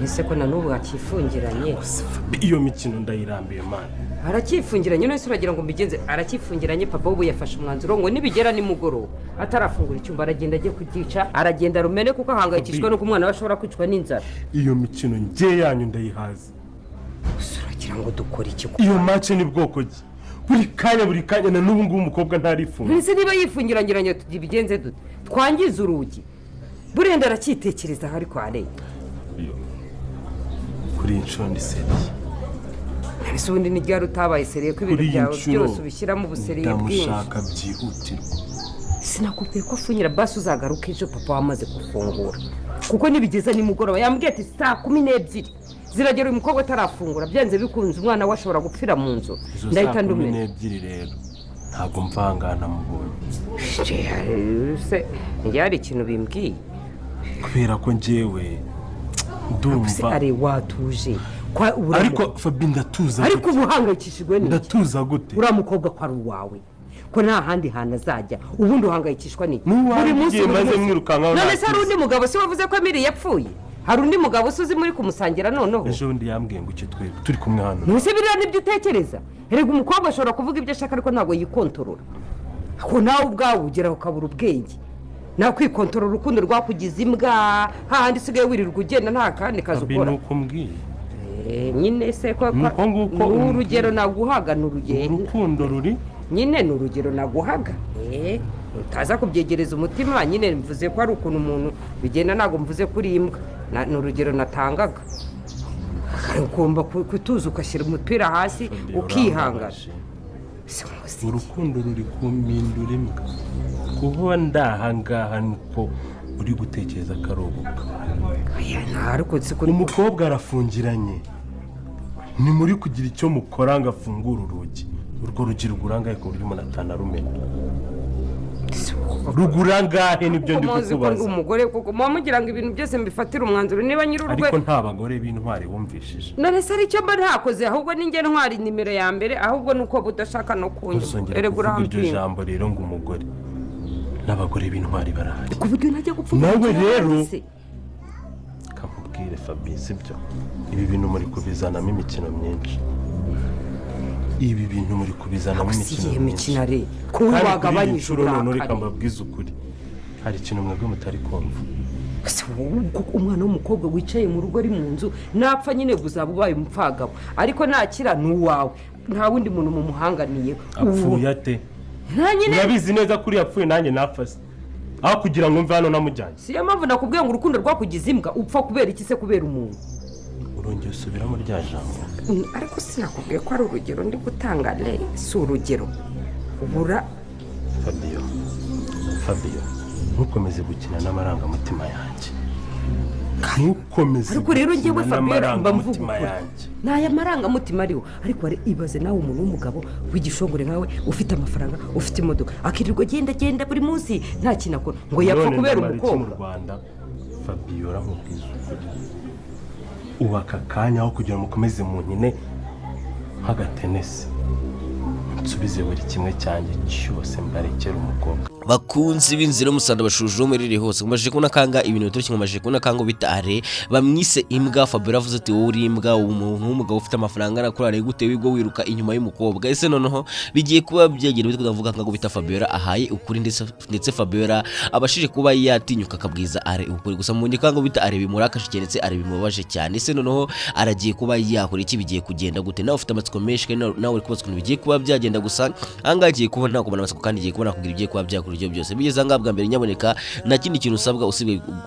Ese ko na n'ubu akifungiranye? Iyo mikino ndayirambiye, man. Aracyifungiranye. None se uragira ngo mbigenze? Aracyifungiranye. Papa ubu yafashe umwanzuro ngo nibigera nimugoroba atarafungura icyumba, aragenda ajye kugica, aragenda rumene, kuko ahangayikishijwe n'uko umwana we ashobora kwicwa n'inzara. Iyo mikino nge yanyu ndayihaza. Gusa uragira ngo dukore iki? Iyo match ni bwoko ki? Buri kanya, buri kanya, na n'ubu ngubu umukobwa ntarifunga. Ese niba yifungirangiranye tubigenze dute? Twangize urugi? Burenda aracyitekerezaho, ariko areye. Kuri iyi nshuro ndi sérieux. Ese ubundi ni ryari utabaye sérieux, ko ibintu Kuri iyi byawe nshuro byose ubishyiramo ubusérieux bwinshi? ndamushaka byihutirwa. Sinakubwiye ko afunyira? Basi uzagaruke ejo papa wamaze gufungura, kuko nibigeza nimugoroba, yambwiye ati saa 12 ziragera uyu mukobwa atarafungura, byanze bikunze umwana we ashobora gupfira mu nzu. Izo Ndahita saa kumi ndumena. n'ebyiri rero ntabwo mvangana mubonye. Se njye hari ikintu bimbwiye. Kubera ko njyewe Se ndumva ari watuje kwa Ariko Fabi, ndatuza Ariko gute? uba uhangayikishijwe n'iki? Ndatuza gute? Uriya mukobwa ko ari uwawe, ko nta handi hantu azajya, ubundi uhangayikishwa n'iki? N'uwanjye Buri munsi, igihe buri maze munsi. mwirukankaho None se hari ntakize. undi mugabo? Se wavuze ko Emili yapfuye, hari undi mugabo se uzi muri kumusangira noneho? Ejo bundi yambwiye ngo icyo twebwe turi kumwe hano. Ntuse biriya nibyo utekereza? Erega umukobwa ashobora kuvuga ibyo ashaka, ariko ntabwo yikontorora. Ko nawe ubwawe ugera ukabura ubwenge, nawe kwikontorora. Urukundo rwakugize imbwa, hahandi usigaye wirirwa ugenda nta kandi kazi Fabi, ukora. ni uko mbwiye. Nyine se ko Nuko nguko ni urugero naguhaga, ni urugero. Urukundo ruri Nyine ni urugero naguhaga. Utaza kubyegereza umutima. Nyine mvuze ko ari ukuntu umuntu bigenda, ntabwo mvuze ko uri imbwa. Ni urugero natangaga. Ugomba kutuza, ugashyira umupira hasi, Fabi, ukihangana. urambabaje. Se ngo Urukundo ruri kumpindura imbwa. Kuba ndahangaha niko uri gutekereza ko ari ubukwe? Oya, nta, ariko si kuri Umukobwa arafungiranye, ni muri kugira icyo mukora ngo afungure urugi. Urwo rugi rugura angahe ku buryo umuntu atanarumena? Rugura angahe? Nibyo ndi Kuko muzi ko ndi kukubaza. umugore kuko muba mugira ngo ibintu byose mbifatire umwanzuro, niba nyir'urugo. Ariko nta bagore b'intwari wumvishije. None se ari icyo mba ntakoze? Ahubwo ni njye ntwari nimero ya mbere, ahubwo ni uko budashaka no kunyumva. Ntuzongere Erega kuvuga iryo urampinga. jambo rero ngo umugore. N'abagore b'intwari barahari. Ku buryo ntajya gupfa. Nawe rero Se. Kamubwire Fabi, sibyo? Ibi bintu muri kubizanamo imikino myinshi, ibi bintu muri kubizanamo Si imikino iyihe myinshi. mikino ari ko Kandi kuri iyi wagabanyije nshuro noneho reka uburakari? mbabwize ukuri, hari ikintu mwebwe mutari kumva. Ese wowe ubwo umwana w'umukobwa wicaye mu rugo ari mu nzu napfa, nyine uzaba ubaye umupfagabo, ariko nakira ni uwawe, nta wundi muntu mumuhanganiye. Apfuye ate? Nta nyine. Urabizi neza ko uriya apfuye nanjye napfa se, aho kugira ngo mve hano namujyanye? Si yo mpamvu nakubwiye ngo urukundo rwakugize imbwa. Upfa kubera iki se? Kubera umuntu? Urongera usubiramo rya jambo. Ariko sinakubwiye ko ari urugero ndi gutanga? Le si urugero ubura. Fabio, Fabio, ntukomeze gukina n'amarangamutima yanjye, ntukomeze Ariko rero gukina ngewe Fabiola mba mvuga n'amarangamutima ukuri. yanjye. Ni aya marangamutima ariho, ariko ibaze nawe umuntu w'umugabo w'igishongore nkawe, ufite amafaranga, ufite imodoka, akirirwa agenda agenda buri munsi nta kintu akora, ngo yapfa None kubera ndamara iki mu umukobwa? Rwanda? Fabiola, nkubwiza ukuri, ubu aka kanya, aho kugira ngo mukomeze mu nkine nk'agatenesi, nsubize buri kimwe cyanjye cyose, mbarekere umukobwa. Bakunzi b'inzira y'umusaraba, bashuje muri hose, mumaze kubona kanga ibintu bitoroshye. Mumaze kubona kanga bita are bamwise imbwa. Fabiola avuze ati: "Wowe uri imbwa, umuntu w'umugabo ufite amafaranga arakurara gute wigwa wiruka inyuma y'umukobwa?" Ese noneho bigiye kuba byegera bitwo? Ndavuga nkago bita Fabiola ahaye ukuri, ndetse Fabiola abashije kuba yatinyuka akabwiza are ukuri. Gusa mu kango bita are bimurakaje cyane, ndetse are bimubabaje cyane. Ese noneho aragiye kuba yakora iki? Bigiye kugenda gute? Nawe ufite amatsiko menshi kandi nawe uri kubaza ukuntu bigiye kuba byagenda. Gusa ahangaha agiye kuba nta kubona amatsiko, kandi igiye kuba nakubwira ibigiye kuba byakora ibyo byose. Bigeze ahangaha bwa mbere, nyaboneka nta kindi kintu usabwa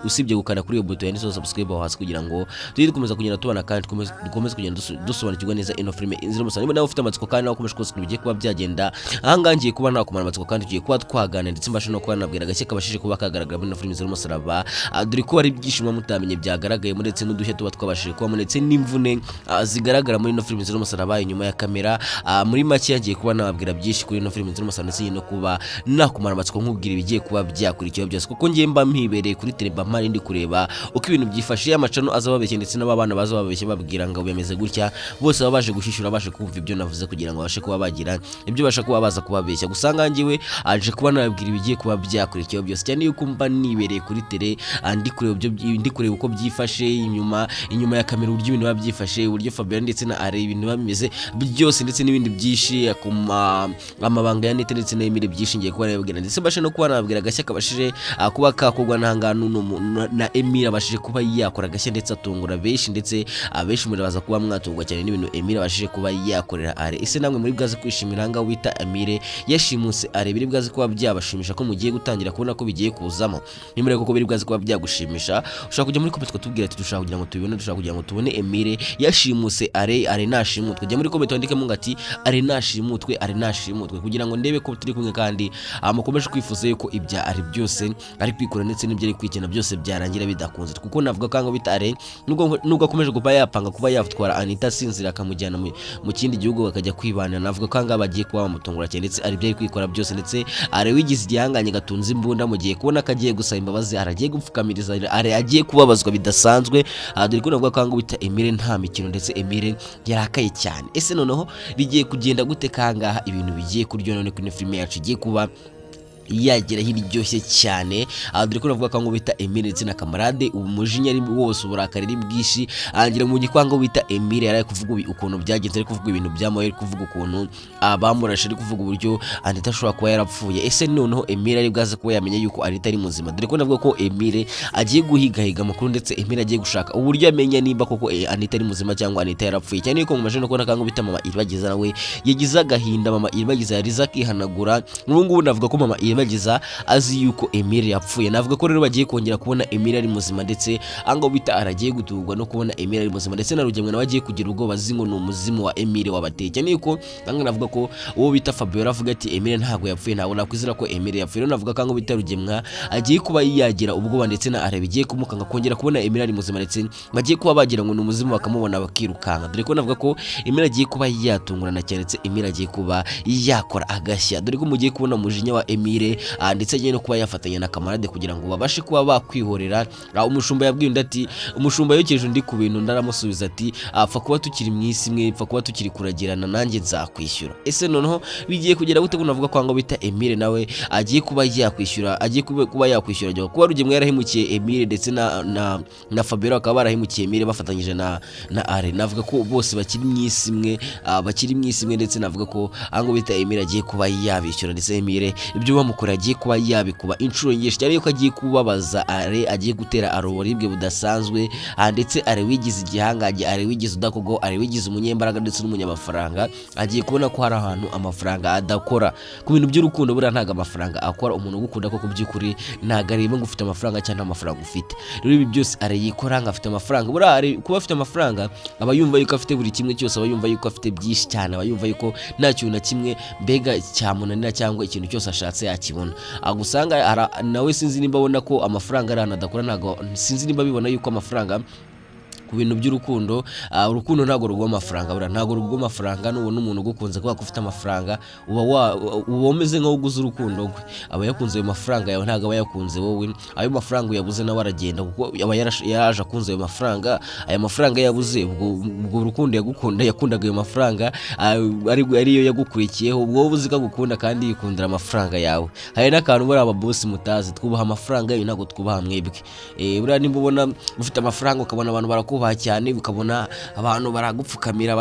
usibye gukanda kuri iyo buto yanditseho subscribe aho hasi, kugira ngo tujye dukomeza kugenda tubana kandi dukomeze kugenda dusobanukirwa neza ino filime Inzira y'Umusaraba. Niba nawe ufite amatsiko kandi nawe ukomeje kubaza ukuntu bigiye kuba byagenda, ahangaha ngiye kuba nakumara amatsiko kandi tugiye kuba twaganira, ndetse mbashe no kuba nabwira agashya kabashije kuba kagaragara muri ino filime Inzira y'Umusaraba. Dore ko hari ibyishimo mutamenye byagaragayemo, ndetse n'udushya tuba twabashije kubamo, ndetse n'imvune zigaragara muri ino filime Inzira y'Umusaraba inyuma ya kamera. Muri make yagiye kuba nababwira byinshi kuri ino filime Inzira y'Umusaraba, ndetse no kuba nakumara amatsiko. amatsiko nkubwira ibigiye kuba byakurikiyeho byose, kuko ngiye mba mpibereye kuri tele, mba mpari ndi kureba uko ibintu byifashe. Amacano aza babeshye ndetse n'abana baza babeshye babwira ngo bimeze gutya, bose baba baje gushishura, baje kumva ibyo navuze kugira ngo babashe kuba bagira ibyo basha kuba baza kubabeshya. Gusa ngangiwe aje kuba nababwira ibigiye kuba byakurikiyeho byose, cyane yuko mba nibereye kuri tele, ndi kureba ibyo, ndi kureba uko byifashe inyuma ya kamera, uburyo ibintu biba byifashe, uburyo Fabiola ndetse na Are ibintu biba bimeze byose, ndetse n'ibindi byinshi ku amabanga ya Nete ndetse na Emile, byinshi ngiye kuba nababwira, ndetse mbashe no kuba nababwira agashya kabashije kuba kakorwa n'ahangaha na Emile abashije kuba yakora agashya ndetse atungura benshi, ndetse abenshi muri baza kuba mwatungwa cyane n'ibintu Emile abashije kuba yakorera Are. Ese namwe muri bwaze kwishimira ahangaha wita Emile yashimuse Are? Biri bwaze kuba byabashimisha ko mugiye gutangira kubona ko bigiye kuzamo? Nimba koko biri bwaze kuba byagushimisha, ushobora kujya muri comment ukatubwira ati dushaka kugira ngo tubibone, dushaka kugira ngo tubone Emile yashimuse Are, Are nashimutwe. Jya muri comment wandikemo ngo ati Are nashimutwe, Are nashimutwe, kugira ngo ndebe ko turi kumwe kandi mukomeje kwifuza yuko ibya Are byose ari kwikora ndetse n'ibyo ari kwikina byose byarangira bidakunze. Kuko navuga ko bita Are nubwo akomeje kuba yapanga kuba yatwara Anita asinzira akamujyana mu kindi gihugu bakajya kwibana, navuga ko ahangaha bagiye kuba bamutungura cyane, ndetse ari ibyo ari kwikora byose. Ndetse Are wigize igihanganye gatunze imbunda, mu gihe kubona ko agiye gusaba imbabazi, aragiye gupfukamiriza Are, agiye kubabazwa bidasanzwe. Dore ko navuga ko ahangaha bita Emile nta mikino, ndetse Emile yarakaye cyane. Ese noneho bigiye kugenda gute kangaha ibintu bigiye kuryo none kuri filime yacu igiye kuba yagera iryoshye cyane? Aha dore ko navuga ko ngo bita Emile ndetse na Kamarade umujinya ari wose, uburakari ari bwinshi. Ngira mu gikwango bita Emile yari ari kuvuga ukuntu byagenze, ari kuvuga ibintu byamubaye, ari kuvuga ukuntu bamurashe, ari kuvuga uburyo Anita ashobora kuba yarapfuye. Ese noneho Emile ari bwaze kuba yamenya yuko Anita ari muzima? Dore ko navuga ko Emile agiye guhigahiga amakuru, ndetse Emile agiye gushaka uburyo amenya nimba koko Anita ari muzima cyangwa Anita yarapfuye, cyane yuko mu maje no kubona kango bita mama Iribagiza nawe yagize agahinda. Mama Iribagiza yarize akihanagura. Ubu ngubu navuga ko mama Iribagiza azi yuko Emile yapfuye. Navuga ko rero bagiye kongera kubona Emile ari muzima, ndetse ahangaho bita aragiye gutungurwa no kubona Emile ari muzima, ndetse na Rugemwe nawe agiye kugira ubwoba azi ngo ni umuzimu wa Emile wabateye, cyane yuko ahangaha navuga ko uwo bita Fabiola avuga ati Emile ntabwo yapfuye, ntabwo nakwizera ko Emile yapfuye. Rero navuga ko ahangaho bita Rugemwa agiye kuba yagira ubwoba, ndetse na Areba igiye kumukanga kongera kubona Emile ari muzima, ndetse bagiye kuba bagira ngo ni umuzimu bakamubona bakirukanka. Dore ko navuga ko Emile agiye kuba yatungurana cyane, ndetse Emile agiye kuba yakora agashya. Dore ko mugiye kubona umujinya wa Emile, ndetse agiye no kuba yafatanya na Kamarade kugira ngo babashe kuba bakwihorera. Umushumba yabwiye undi ati, umushumba yokeje undi ku bintu, undi aramusubiza ati apfa kuba tukiri mu isi imwe, pfa kuba tukiri kuragirana, nanjye nzakwishyura. Ese noneho bigiye kugera gute ko navuga ko ngo bita Emile nawe agiye kuba yakwishyura, agiye kuba yakwishyura ajya kuba Rugemwe yarahemukiye Emile, ndetse na Fabiola bakaba barahemukiye Emile bafatanyije na Are. Navuga ko bose bakiri mu isi imwe, bakiri mu isi imwe, ndetse navuga ko aho bita Emile agiye kuba yabishyura, ndetse Emile ibyo bamukoreye agiye kuba yabikuba inshuro nyinshi, cyane yuko agiye kubabaza Are, agiye gutera Are uburibwe budasanzwe. Ndetse Are wigize igihangange, Are wigize udakogo, Are wigize umunyembaraga ndetse n'umunyamafaranga, agiye kubona ko hari ahantu amafaranga adakora ku bintu by'urukundo. Buriya ntabwo amafaranga akora. Umuntu ugukunda koko by'ukuri ntabwo areba ngo ufite amafaranga cyangwa nta mafaranga ufite. Rero ibi byose Are yikora ngo afite amafaranga, buriya Are kuba afite amafaranga aba yumva yuko afite buri kimwe cyose, aba yumva yuko afite byinshi cyane, aba yumva yuko nta kintu na kimwe mbega cyamunanira cyangwa ikintu cyose ashatse yakibona. Agusanga nawe sinzi nimba abona ko amafaranga ari ahantu adakora, ntabwo sinzi nimba abibona yuko amafaranga ku bintu by'urukundo, urukundo ntabwo rugwa amafaranga. Buriya ntabwo rugwa amafaranga. Nubona umuntu ugukunze kubera ko ufite amafaranga, uba umeze nk'aho uguze urukundo rwe. Aba yakunze ayo mafaranga yawe, ntabwo aba yakunze wowe. Ayo mafaranga uyabuze nawe aragenda, kuko aba yaraje akunze ayo mafaranga. Aya mafaranga yabuze, ubwo urukundo yagukunda, yakundaga ayo mafaranga, ariyo yagukurikiyeho. Ubwo wowe uzi ko agukunda kandi yikundira amafaranga yawe. Hari n'akantu buriya ababosi mutazi: twubaha amafaranga yayo, ntabwo twubaha mwebwe. Buriya nimba ubona ufite amafaranga, ukabona abantu barakubaha cyane, ukabona abantu baragupfukamira,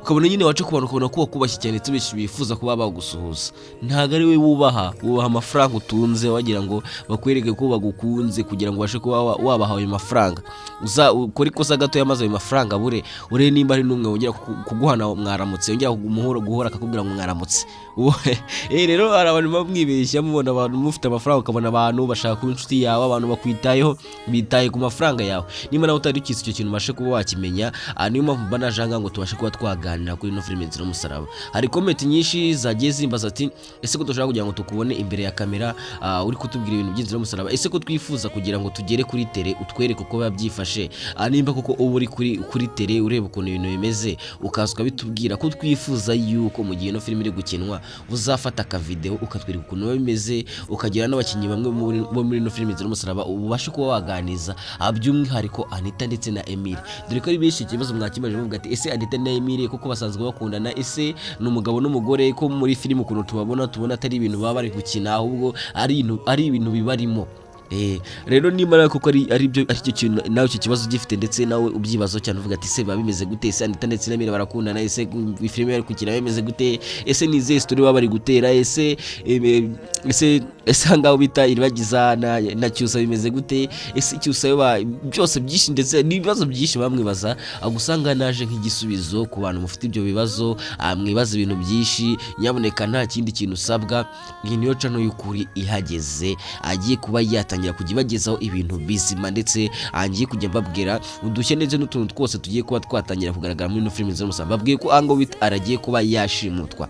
ukabona nyine waca ku bantu ukabona ko wakubashye cyane, ndetse benshi bifuza kuba bagusuhuza, ntabwo ari we wubaha, wubaha amafaranga utunze. Wagira ngo bakwereke ko bagukunze kugira ngo ubashe kuba wabaha ayo mafaranga. Uza ukore ikosa gatoya maze ayo mafaranga abure, urebe nimba hari n'umwe wongera kuguhana mwaramutse, yongera guhora akakubwira ngo mwaramutse. Rero hari abantu baba mwibeshya, mubona abantu mufite amafaranga, ukabona abantu bashaka kuba inshuti yawe, abantu bakwitayeho, bitaye ku mafaranga yawe. Niba nawe utari ukizi icyo kintu, ubashe kuba wakimenya. Niyo mpamvu mba naje ahangaha ngo tubashe kuba twaganira kuri ino filime Inzira y'Umusaraba. Hari comment nyinshi zagiye zimbaza ati ese ko dushaka kugira ngo tukubone imbere ya kamera, uri kutubwira ibintu by'Inzira y'Umusaraba, ese ko twifuza kugira ngo tugere kuri tele utwereke uko biba byifashe, nimba koko uba uri kuri tele ureba ukuntu ibintu bimeze, ukaza ukabitubwira, ko twifuza yuko mu gihe ino filime iri gukinwa Uzafata akavideo ukatwereka ukuntu biba bimeze, ukagira n'abakinnyi bamwe bo muri ino filime Inzira y'Umusaraba ubashe kuba waganiza, by'umwihariko Anita ndetse na Emile, dore ko ari benshi ikibazo mwakibaje muvuga ati: "Ese Anita na Emile koko basanzwe bakundana? Ese ni umugabo n'umugore?" Ko muri filime ukuntu tubabona, tubona atari ibintu baba bari gukina, ahubwo ari ibintu bibarimo. Rero niba nawe koko ari byo, ari cyo kintu nawe icyo kibazo ugifite, ndetse nawe ubyibazaho cyane uvuga ati: "Ese biba bimeze gute? Ese Anita ndetse na Emile barakundana? Ese filime bari gukina bimeze gute? Ese ni izihe story baba bari gutera? Ese aha ngaho bita Iribagiza na Cyusa bimeze gute? Ese Cyusa yo byose byinshi ndetse n'ibibazo byinshi bamwibaza." Usanga naje nk'igisubizo ku bantu mufite ibyo bibazo, mwibaza ibintu byinshi. Nyaboneka, nta kindi kintu usabwa. Iyi niyo channel y'ukuri ihageze, agiye kuba yatangira kujya ibagezaho ibintu bizima, ndetse agiye kujya mbabwira udushya ndetse n'utuntu twose tugiye kuba twatangira kugaragara muri ino filime z'umusaraba. Babwiye ko ahangaho bita aragiye kuba yashimutwa,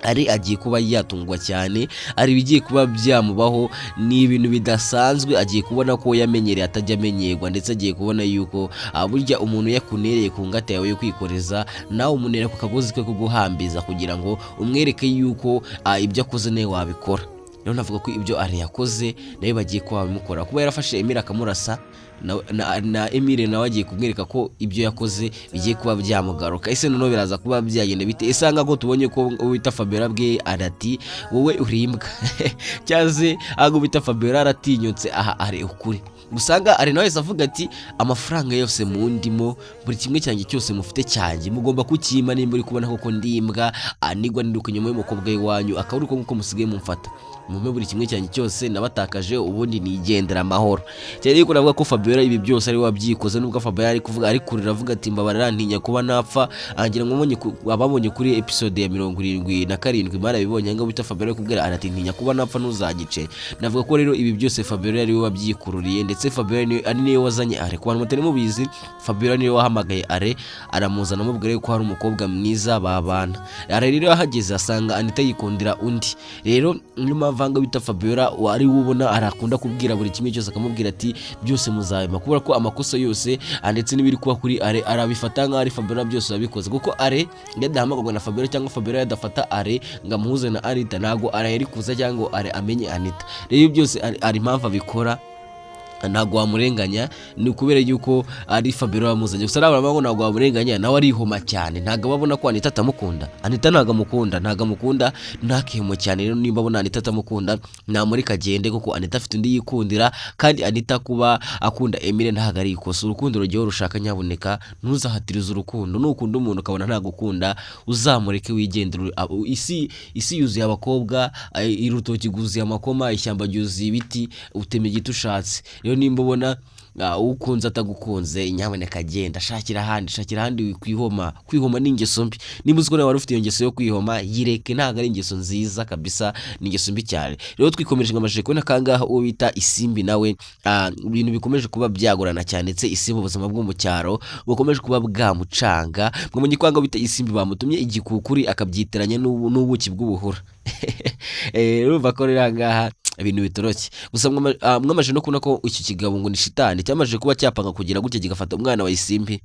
ari agiye kuba yatungwa cyane, ari ibigiye kuba byamubaho, ni ibintu bidasanzwe. Agiye kubona ko yamenyereye atajya amenyerwa, ndetse agiye kubona yuko burya umuntu yakunereye ku ngata yawe yo kwikoreza, nawe umunera ku kagozi ke ko guhambiza, kugira ngo umwereke yuko ibyo akoze nawe wabikora. Rero navuga ko ibyo Ari yakoze nawe bagiye kuba babimukora, kuba yarafashe Emile akamurasa, na Emile nawe agiye kumwereka ko ibyo yakoze bigiye kuba byamugaruka. Ese noneho biraza kuba byagenda bite? Ese aha ko tubonye ko uwo bita Fabiola bwe arati: "Wowe uri imbwa," cyangwa se aho bita Fabiola aratinyutse aha ari ukuri, usanga ari nawe wese avuga ati: "Amafaranga yose mundimo, buri kimwe cyanjye cyose mufite cyanjye mugomba kukima. Nimba uri kubona koko ndi imbwa, anigwa niruka inyuma y'umukobwa w'iwanyu, akaba ari uko nguko musigaye mumfata, mumpe buri kimwe cyanjye cyose nabatakaje, ubundi nigendera amahoro." Cyane yuko navuga ko Fabiola ibi byose ari we wabyikoze, nubwo Fabiola ari kuvuga, ari kurira avuga ati: "Mbabarira, ntinya kuba napfa." Angira ngo ababonye kuri episode ya 77 barabibonye, ngo bita Fabiola ari kubwira ati: "Ntinya kuba napfa, ntuzagice." Navuga ko rero ibi byose Fabiola ari we wabyikururiye, ndetse Fabiola ari niwe wazanye Are. Ku bantu mutari mubizi, Fabiola niwe wahamagaye Are, aramuzana, amubwira yuko hari umukobwa mwiza babana. Are rero ahageze asanga Anita yikundira undi. Rero niyo mpamvu aha ngaha bita Fabiola ari we ubona arakunda kubwira buri kimwe cyose, akamubwira ati: "Byose muzabima," kubera ko amakosa yose ndetse n'ibiri kuba kuri Are arabifata nk'aho ari Fabiola byose wabikoze, kuko Are iyo adahamagarwa na Fabiola, cyangwa Fabiola yadafata Are ngo amuhuze na Anita, ntabwo Are yari kuza cyangwa ngo Are amenye Anita. Rero ibi byose ari impamvu abikora, ntabwo wamurenganya, ni ukubera yuko ari Fabiola wamuzanye. Gusa nawe ngo ntabwo wamurenganya, nawe arihoma cyane. Ntabwo aba abona ko Anita atamukunda. Anita ntabwo amukunda, ntabwo amukunda, ntakihemo cyane. Rero nimba abona Anita atamukunda, namureka agende, kuko Anita afite undi yikundira. Kandi Anita kuba akunda Emile ntabwo ari ikosa. Urukundo rugiye rushaka, nyabuneka ntuzahatirize urukundo. Nukunda umuntu ukabona ntagukunda, uzamureke wigendere. Isi yuzuye abakobwa, urutoki rwuzuye amakoma, ishyamba ryuzuye ibiti, utema igiti ushatse. Rero nimba ubona ukunze atagukunze, nyamuneka agenda, shakira ahandi, shakira ahandi. Kwihoma, kwihoma ni ingeso mbi. Nimba uzi ko nawe wari ufite iyo ngeso yo kwihoma, yireke, ntabwo ari ingeso nziza kabisa, ni ingeso mbi cyane. Rero twikomeje ngo amashusho kubona kangaha uwo bita Isimbi nawe, ibintu bikomeje kuba byagorana cyane, ndetse Isimbi ubuzima bwo mu cyaro bukomeje kuba bwamucanga. Mwamenye ko ahangaha bita Isimbi bamutumye igikukuri akabyitiranya n'ubuki bw'ubuhura. Urumva ko rero ahangaha ibintu bitoroshye. Gusa mwamaze no kubona ko iki kigabo ngo ni shitani cyamaze kuba cyapanga kugira gutya kigafata umwana wa Isimbi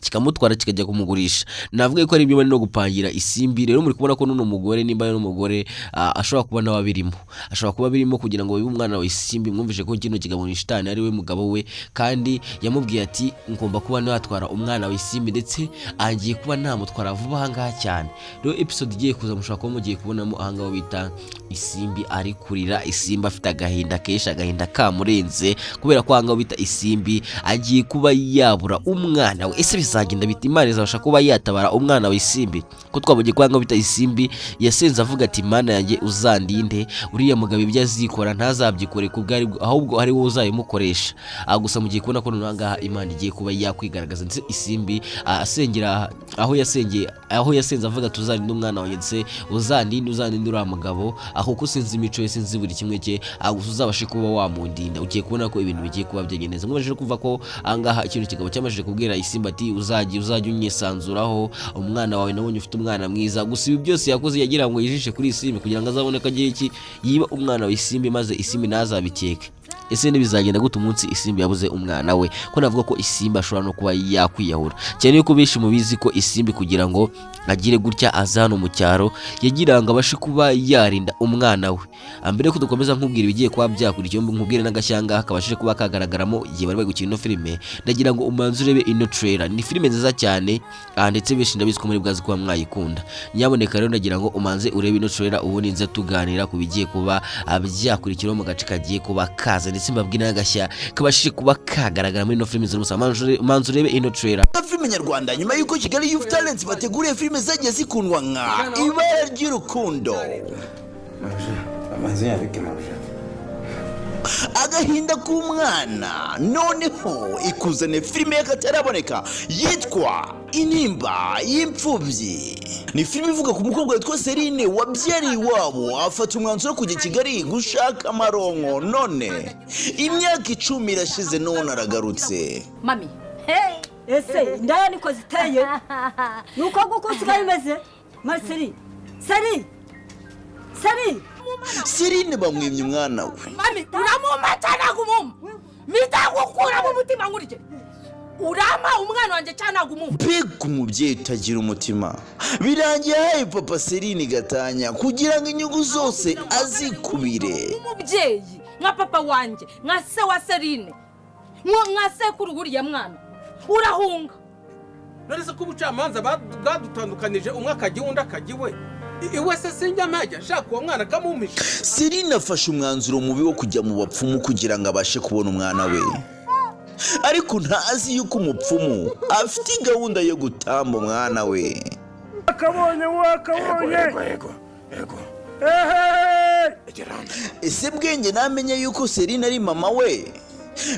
kikamutwara kikajya kumugurisha. Navuga ko ari ibyo bari no gupangira Isimbi. Rero muri kubona ko n'uno mugore, nimba ari n'umugore, ashobora kuba nawe abirimo, ashobora kuba abirimo kugira ngo bibe umwana wa Isimbi. Mwumvishe ko kino kigabo ni shitani, ari we mugabo we, kandi yamubwiye ati: "Ngomba kuba natwara umwana wa Isimbi, ndetse agiye kuba namutwara vuba ahangaha cyane." Rero episode igiye kuza mushobora kuba mugiye kubonamo ahangaha bita Isimbi ari kurira, Isimbi afite agahinda kenshi, agahinda kamurenze, kubera ko ahangaha bita Isimbi agiye kuba yabura umwana we. Ese bizagenda bita? Imana izabasha kuba yatabara umwana wa Isimbi? Ko twabonye ko ahangaha bita Isimbi yasenze avuga ati: "Mana yanjye, uzandinde uriya mugabo, ibyo azikora ntazabyikore ku bwari, ahubwo ari wowe uzabimukoresha." Gusa mugiye kubona ko noneho ahangaha Imana igiye kuba yakwigaragaza, ndetse Isimbi asengera aho yasengeye, aho yasenze avuga ati: "Uzarinde umwana wanjye, ndetse uzandinde, uzandinde uriya mugabo, aho kuko sinzi imico ye, sinzi buri kimwe cye, gusa uzabashe kuba wamundinda." Ugiye kubona ko ibintu bigiye kuba byagenda neza. Nkomeje kuva ko ahangaha ikintu kigabo cyamajije kubwira Isimbi ati: Uzajya unyisanzuraho umwana wawe, nabonye ufite umwana mwiza." Gusa ibi byose yakoze yagira ngo yijishe kuri Isimbi, kugira ngo azabone ko agira iki, yiba umwana wa Isimbi, maze Isimbi ntazabikeke. Ese ntibizagenda gute umunsi Isimbi yabuze umwana we? Ko navuga ko Isimbi ashobora no kuba yakwiyahura, cyane yuko benshi mubizi ko Isimbi kugira ngo agire gutya aza hano mu cyaro yagira ngo abashe kuba yarinda umwana we. Mbere yuko dukomeza nkubwira ibigiye kuba byakurikiyeho, nkubwire n'agashyanga kabashije kuba kagaragaramo igihe bari bari gukina ino filime, ndagira ngo umanze urebe ino trailer. Ni filime nziza cyane, ndetse benshi ndabizi ko muri bwazi kuba mwayikunda. Nyaboneka rero ndagira ngo umanze urebe ino trailer, ubundi nze tuganira ku bigiye kuba byakurikiraho mu gace kagiye kuba kaza, ndetse mbabwire n'agashya kabashije kuba kagaragara muri ino filime nziza. Manze urebe ino trailer. Filime nyarwanda, nyuma y'uko Kigali Youth Talent bateguriye filime zagiye zikundwa nka Ibara ry'Urukundo, Amazi yabike, mabuja. Agahinda k'Umwana, noneho ikuzane filime y'akataraboneka yitwa Intimba y'Imfubyi. Ni filime ivuga ku mukobwa witwa Serine wabyariye iwabo, afata umwanzuro wo kujya i Kigali gushaka amaronko. None imyaka 10 irashize, none aragarutse. Mami. Ese indaya niko ziteye? Ni uko nguko usigaye umeze, Mariseri? Seri, seri. Serine bamwimye umwana we. Mami, uramumpa cyangwa ntabwo umumpa? Bitagukura mu mutima nkurye, urampa umwana wanjye cyangwa ntabwo umumpa? Mbega umubyeyi utagira umutima! Birangiye ahaye papa Serine gatanya kugira ngo inyungu zose azikubire. Umubyeyi nka papa wanjye, nka se wa Serine, nka sekuru w'uriya mwana, urahunga. None se ko ubucamanza bwadutandukanije, umwe akajya iwe, undi akajya iwe, iwe se sinjya mpajya nshaka uwo mwana akamumpisha? Serine afashe umwanzuro mubi wo kujya mu bapfumu kugira ngo abashe kubona umwana we, ariko ntazi yuko umupfumu afite gahunda yo gutamba umwana we. Wakabonye, wakabonye. Yego, yego. Ehe! Ese Bwenge namenye yuko Serine ari mama we,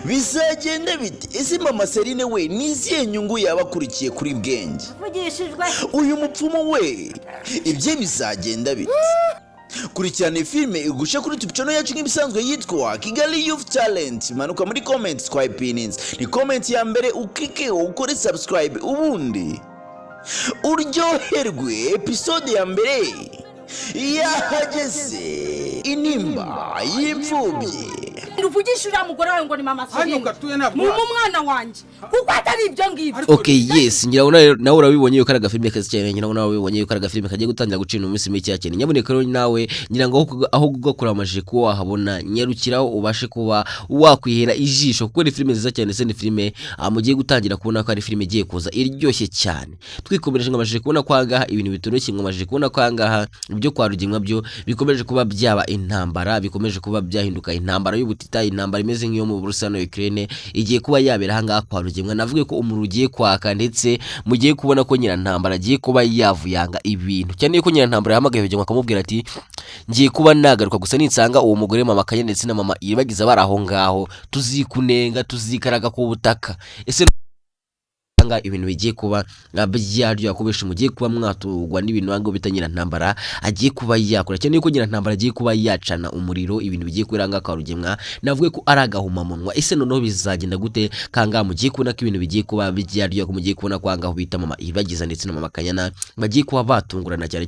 bizagenda bite? Ese mama Serine we ni izihe nyungu yaba akurikiye kuri Bwenge? Mvugishijwe. Uyu mupfumu we ibye bizagenda bite? Kurikirana iyi filime igushe kuri YouTube channel yacu nk'ibisanzwe yitwa Kigali Youth Talent. Manuka muri comment twayipininze, ni comment ya mbere, ukike ukore subscribe, ubundi uryoherwe. Episode ya mbere yahageze, Intimba y'Imfubyi. Uvugisha uriya mugore wawe ngo ni mama Hano Serine gatuye ntabwo. Mu mwana wanjye, kuko atari ibyo ngibyo. Okay, yes, ngira ngo nawe urabibonye yuko ari agafilime keza cyane. Ngira ngo nawe urabibonye yuko ari agafilime kagiye gutangira gucina mu minsi mike cyane. Nyabuneka rero nawe ngira ngo aho kugakora amajije kuba wahabona, nyarukiraho ubashe kuba wakwihera ijisho, kuko ni filime nziza cyane. Se ni filime mugiye gutangira kubona ko ari filime igiye kuza iryoshye cyane. Twikomereje ngo amajije kubona ko ahangaha ibintu bitoroshye, ngo amajije kubona ko ahangaha ibyo kwa Rugemwa byo bikomeje kuba byaba intambara, bikomeje kuba byahinduka intambara y'ubutita, intambara imeze nk'iyo mu Burusiya na Ukraine igiye kuba yabera ahangaha kwa Rugemwa. Navuge ko umuriro ugiye kwaka, ndetse mugiye kubona ko nyirantambara agiye kuba yavuyanga ibintu, cyane ko nyirantambara yahamagaye Rugemwa akamubwira ati: "Ngiye kuba nagaruka gusa ninsanga uwo mugore mama Kanya ndetse na mama Iribagiza bari aho ngaho, tuzikunenga, tuzikaraga ku butaka." Ese nga ibintu bigiye kuba byaryoha kubesha, mugiye kuba mwatugwa n'ibintu ngo bita nyirantambara agiye kuba yakora, cyane yuko nyirantambara agiye kuba yacana umuriro. Ibintu bigiye kubera ngaha kwa Rugemwa navuge ko ari agahomamunwa. Ese noneho bizagenda gute kanga mugiye kubona ko ibintu bigiye kuba byaryoha, ko mugiye kubona ko ahangaho bita mama Iribagiza ndetse na mama Kanyana bagiye kuba batungurana cyane?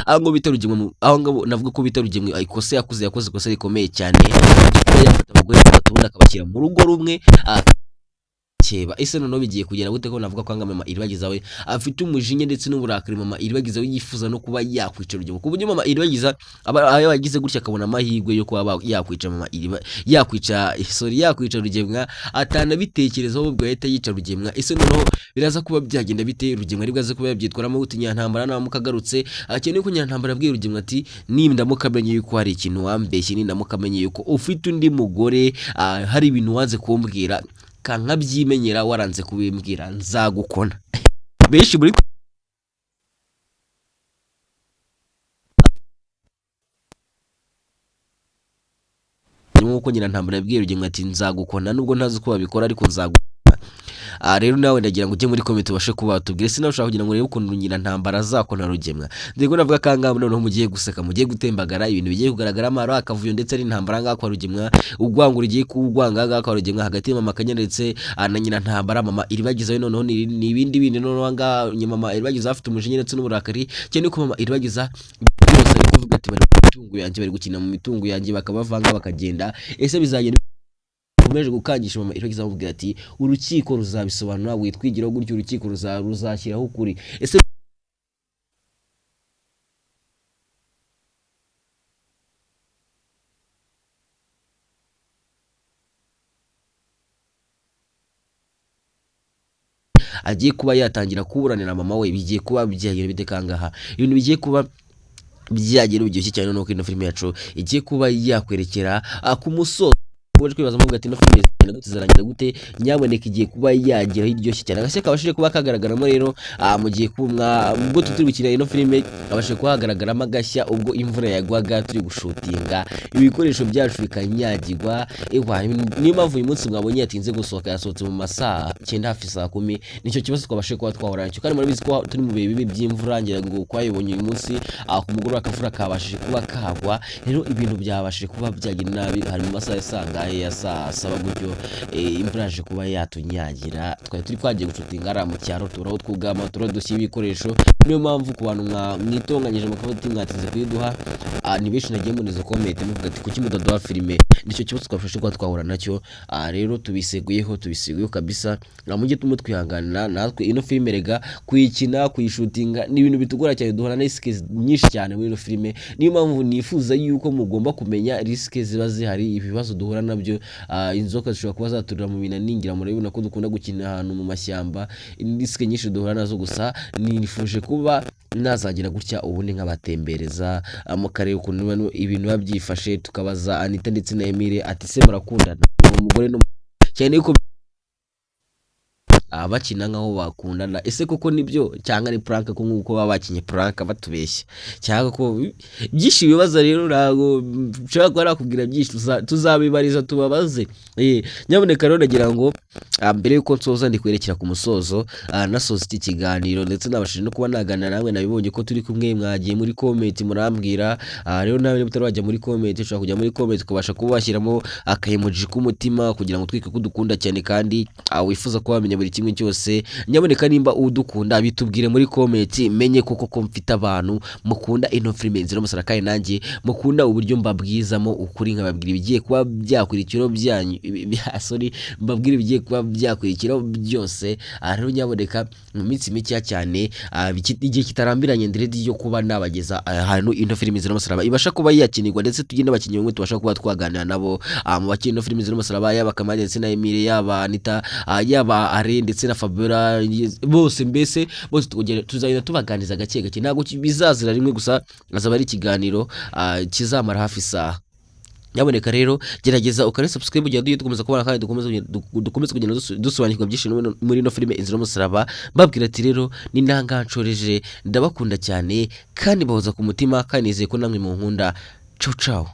Aho ngo bita Rugemwe aho ngo navuga ko bita Rugemwe ikosa yakoze, yakoze ikosa rikomeye cyane kuba yafata abagore batatu ubundi akabashyira mu rugo rumwe keba. Ese noneho bigiye kugera gute, ko navuga ko anga mama Iribagiza we afite umujinya ndetse n'uburakari? Mama Iribagiza we yifuza no kuba yakwica Rugemwe, ku buryo mama Iribagiza aba yagize gutya akabona amahirwe yo kuba yakwica mama Iriba, yakwica, sorry, yakwica Rugemwa, atanabitekerezaho ubwo yahita yica Rugemwa. Ese noneho biraza kuba byagenda bite? Rugemwa aribwo aza kuba yabyitwaramo gute? Nyirantambara naramuka agarutse, akeneye ko nyirantambara abwiye Rugemwa ati: "Nindamuka amenye yuko hari ikintu wambeshye, nindamuka amenye yuko ufite undi mugore, hari ibintu wanze kumbwira, kankabyimenyera waranze kubimbwira, nzagukona." Benshi muri nk'uko nyirantambara yabwiye Rugemwa ati: "Nzagukona, nubwo ntazi uko babikora, ariko nzagukona." Rero nawe ndagira ngo ujye muri comment ubashe kuba watubwira, ese nawe ushaka kugira ngo urebe ukuntu nyirantambara azakona Rugemwa? Ndego navuga kangaha noneho mugiye guseka, mugiye gutembagara, ibintu bigiye kugaragaramo ari akavuyo ndetse ari intambara ngaha kwa Rugemwa, urwango rugiye kuwugwanga ngaha kwa Rugemwa hagati ya mama Kanya ndetse na nyirantambara mama Iribagiza we. Noneho ni ibindi bindi. Noneho ngaha mama Iribagiza afite umujinya ndetse n'uburakari cyane ko mama Iribagiza byose ari kuvuga ati: "Bari mu mitungo yanjye, bari gukina mu mitungo yanjye, bakabavanga bakagenda." Ese bizagenda Yakomeje gukangisha mama Iragiza, amubwira ati: "Urukiko ruzabisobanura, witwigiraho gutyo, urukiko ruzashyiraho ukuri." Ese agiye kuba yatangira kuburanira mama we? Bigiye kuba byagira bite kangaha? Ibintu bigiye kuba byagira biryoshye cyane, nuko ino filime yacu igiye kuba yakwerekera ku musozo. Uje kwibaza muvuga ati: "Ino filime izagenda gute, izarangira gute?" Nyaboneka, igiye kuba yageraho iryoshye cyane. Agashya kabashije kuba kagaragaramo rero, mu gihe kumwa ubwo turi gukina ino filime, kabashije kuba hagaragaramo agashya ubwo imvura yagwaga turi gushutinga, ibikoresho byacu bikanyagirwa. Ewa, niyo mpamvu uyu munsi mwabonye yatinze gusohoka, yasohotse mu masaha 9, hafi saa 10. Nicyo kibazo twabashije kuba twahura nacyo, kandi murabizi ko turi mu bihe bibi by'imvura. Ngira ngo twayibonye uyu munsi, ku mugoroba akavura kabashije kuba kagwa, rero ibintu byabashije kuba byagira nabi. Hari mu masaha ya saa ngahe, ya saa 7 gutyo, imvura yaje kuba yatunyagira. Twari turi twagiye gushutinga hariya mu cyaro, tubura aho twugama, tubura aho dushyira ibikoresho. Niyo mpamvu ku bantu mwitonganyije mukavuga ati mwatinze kuyiduha, ni benshi nagiye mbona izo comment muvuga ati: "Kuki mutaduha filime?" Nicyo kibazo twafashe kuba twahura nacyo. Rero tubiseguyeho, tubiseguyeho kabisa. Mujye tumutwihanganira natwe. Ino filime rega kuyikina, kuyishutinga ni ibintu bitugora cyane, duhura na risques nyinshi cyane muri ino filime. Niyo mpamvu nifuza yuko mugomba kumenya risques ziba zihari, ibibazo duhura nabyo. Inzoka zishobora kuba zaturira mu binani, ngira murabibona ko dukunda gukina ahantu mu mashyamba, risques nyinshi duhura nazo. Gusa nifuje kuba nazagira gutya ubundi nkabatembereza, mukareba ukuntu ibintu biba byifashe, tukabaza Anita ndetse na Emile ati: "Se murakundana?" Uwo mugore no cyane yuko bakina nkaho bakundana, ese koko nibyo cyangwa ni prank, ko nk'uko baba bakinye prank batubeshya, cyangwa ko byinshi bibaza? Rero ntabwo nshobora kuba nakubwira byinshi, tuzabibariza tubabaze. Nyabuneka rero nagira ngo mbere yuko nsoza, ndi kwerekera ku musozo, nasoza iki kiganiro, ndetse nabashije no kuba naganira namwe, nabibonye ko turi kumwe, mwagiye muri comment murambwira. Rero nawe niba utari wajya muri comment, ushobora kujya muri comment ukabasha kuba washyiramo akayemoji k'umutima kugira ngo twike ko udukunda cyane kandi wifuza kuba wamenya buri kimwe cyose. Nyaboneka, nimba udukunda bitubwire muri comment, menye koko ko mfite abantu mukunda ino filime Inzira y'Umusaraba, kandi nanjye mukunda uburyo mbabwizamo ukuri, nkababwira ibigiye kuba byakurikiraho byanyu, sorry, mbabwira ibigiye kuba byakurikiraho byose. Rero nyaboneka, mu minsi mikeya cyane, igihe kitarambiranye, ndi ready yo kuba nabageza ahantu ino filime Inzira y'Umusaraba ibasha kuba yakinirwa, ndetse tugende abakinnyi bamwe tubasha kuba twaganira nabo, mu bakina ino filime Inzira y'Umusaraba, yaba Kamali ndetse na Emile, yaba Anita, yaba Are ndetse na Fabiola, bose mbese bose tuzagenda tubaganiriza gake gake. Ntabwo bizazira rimwe gusa, azaba ari ikiganiro kizamara hafi isaha. Nyaboneka rero gerageza ukore subscribe kugira tujye dukomeza kubona kandi dukomeze kugenda dusobanukirwa byinshi muri ino filime Inzira y'Umusaraba. Mbabwira ati rero ni nanga nshoreje, ndabakunda cyane kandi bahoza ku mutima, kandi nizeye ko namwe munkunda. Ciao ciao.